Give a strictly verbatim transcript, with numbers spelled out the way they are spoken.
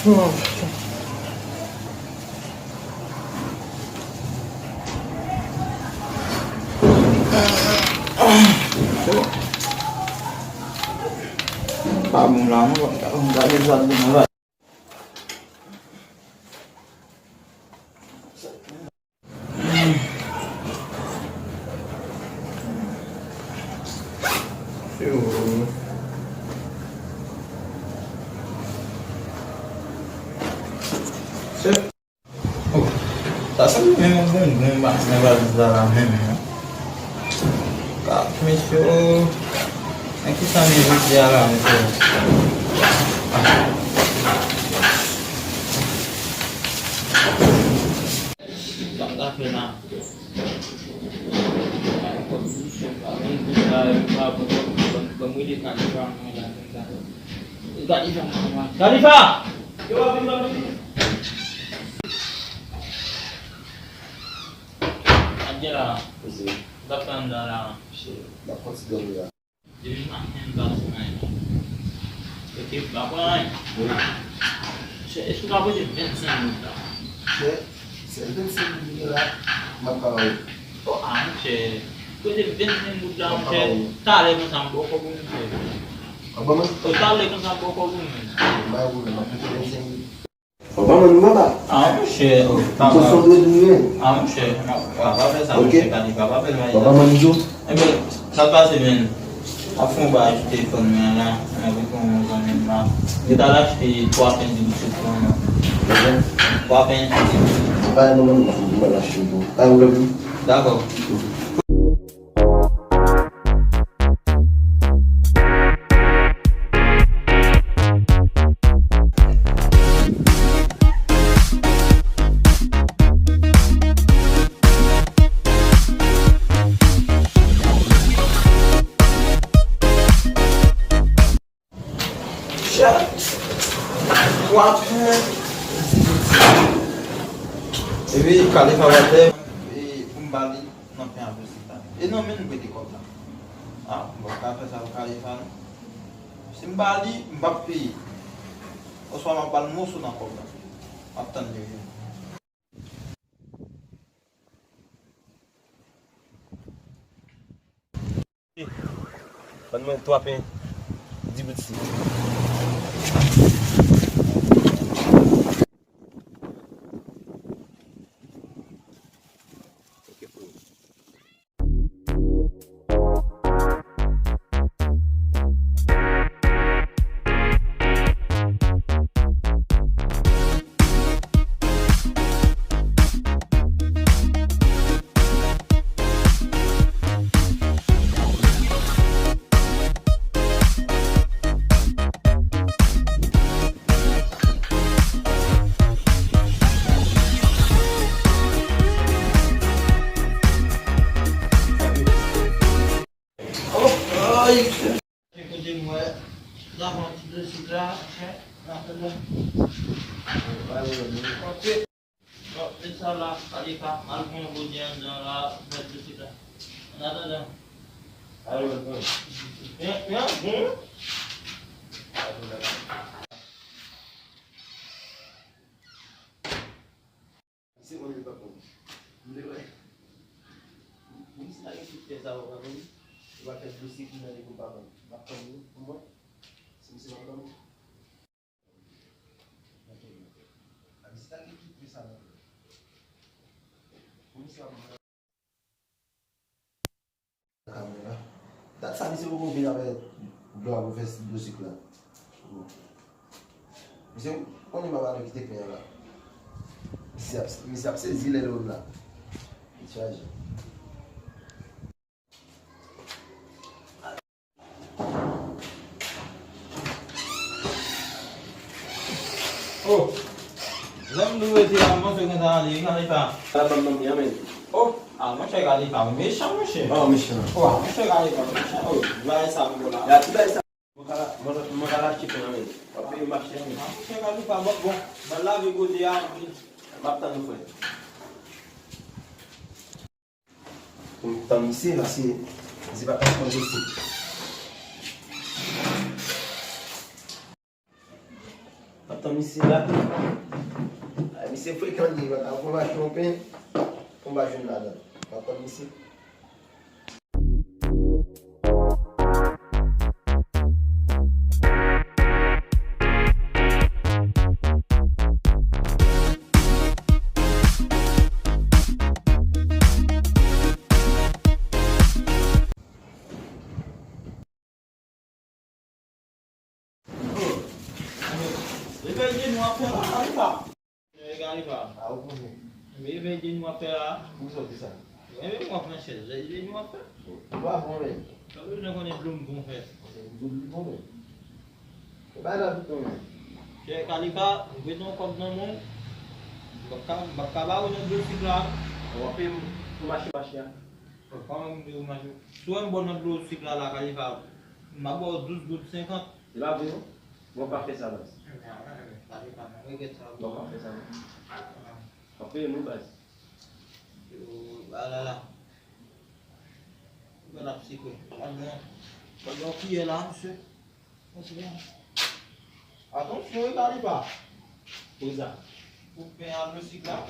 Pa bon la, non, pa bon, gade sa, bon, la. Sa sanble menm yon bonbon m ap nan valiz la, la menm, non. Ka, mesye, nan ki sa nou jodi a la, mesye? Sa m ta fè la? Ban m rele Khalifa, mwen la, konsa. Khalifa! Khalifa! Yo, w ap vin, w ap vin. Adye la. Mesi. Ou t ap fè anndan la? Shit, m ap kontinye dòmi la. Depi maten m pa sou anyen. Ok, m pa pran anyen. Wi. Chè, èske w ka pote vennsenk goud la? Chè, se vennsenk goud la, m ap ka ba ou. O, a, monchè. Pote vennsenk goud la, monchè. Talè konsa m ba w kòb ou, monchè. O, talè konsa m ba w kòb ou, men. M ba ou, m ap pote vennsenk goud. Papa, man, nou papa. A, monchè, oh, papa. Ou konsantre tou, men. A, monchè, pa, pa fè sa, monchè, Khalifa, pa fè sa. Papa, man, nou. Enben, sa k pase, men? Ap fè yon bagay sou telefòn mwen la, mwen anvi pran yon zanmi m la. Li t al achte twa pen dibouchik pou mwen. Twa pen dibouchik. Pa yon moun, m al achte pou. Pa yon pwoblèm. Dakò. Chat. Twa pen. Epi, Khalifa watè. E pou m ba li nan pen a plis ta. E nan men m prete kòb la. A, m p ap ka fè sa pou Khalifa, non. Si m ba li, m p ap peye. Oswa m ap ba l moso nan kòb la. M ap tann li vini. Ban mwen twa pen dibouchik. Kote m wè, la pran ti dosye la, chè, la fè la. Ok. Bon, se sa la, Khalifa, m al pran yon bouteyi anndan la, bèl dosye la. An atandan. Yon, yon, bon. Se mwen li pa bon. M te wè. Moun sa gen tout fè sa, w pa konn. Ou pa fè dosye ki nan li pou pa konn. M ap tann ou pou mwen. Si misye pa konn. Ok, ok. A, misye ta gen tout fè sa nan li. Pou misye pa konn. Kamera. Dat sa misye poko vin avè dlo a pou fè dosye la. Bon. Misye konnen papa nou kite pen an la. Misye ap, misye ap sezi lè l wè m la. Li chaje. Oh! Lè m dwe di a, m panse w gentan ale, wi, Khalifa. Ala banm nan byen, men. Oh! A, monchè, Khalifa, ou mechan, monchè. Oh, mechan. Oh, a, monchè, Khalifa, ou mechan. Oh, bagay sa m bon la. Ya, ti bagay sa. Mwen ka, mwen, mwen ka achte pen nan, men. W ap peye m ap chè, men. A, monchè, Khalifa, bon, bon. Ban lave kote a, anpil. M ap tann ou, frè. Pou m tann misye, paske misye pa t ap konn rete. M ap Tann misye la. Ay, misye frekan li, mwen ta pran machin yon pen, pou m pa jwenn ladan. M ap tann misye. Leve je nou ap fè la, Kalifa. Leve Kalifa. A, ou konnen. Leve je nou ap fè la. Ou sòti sa? Leve nou ap fè chèz. Leve je nou ap fè. Ou pa bon, men. Sa bezwen konnen dlo m bon fè. Se dlo m bon, men. E bay la tout, men. Chè Kalifa, ou bezwen yon kòb nan men w. M p ap ka, m p ap ka ba ou nan dlo sik la. Ou ap peye m pou mache mache a. Kòman m di ou mache? Si w wè m ba w nan dlo sik la, la, Kalifa, m ap ba w douz goud senkant. Se pa vre, non? Bon, pa fè sa, baz. Bon, pa fè sa, non. Pa peye nou, baz. Yo, ba la, la. Gad ap sikwe. Gad yon, gad yon kiyè la, misye. Atansyon, wi, Kalifa. Poza. Ou pen a dlo sik la.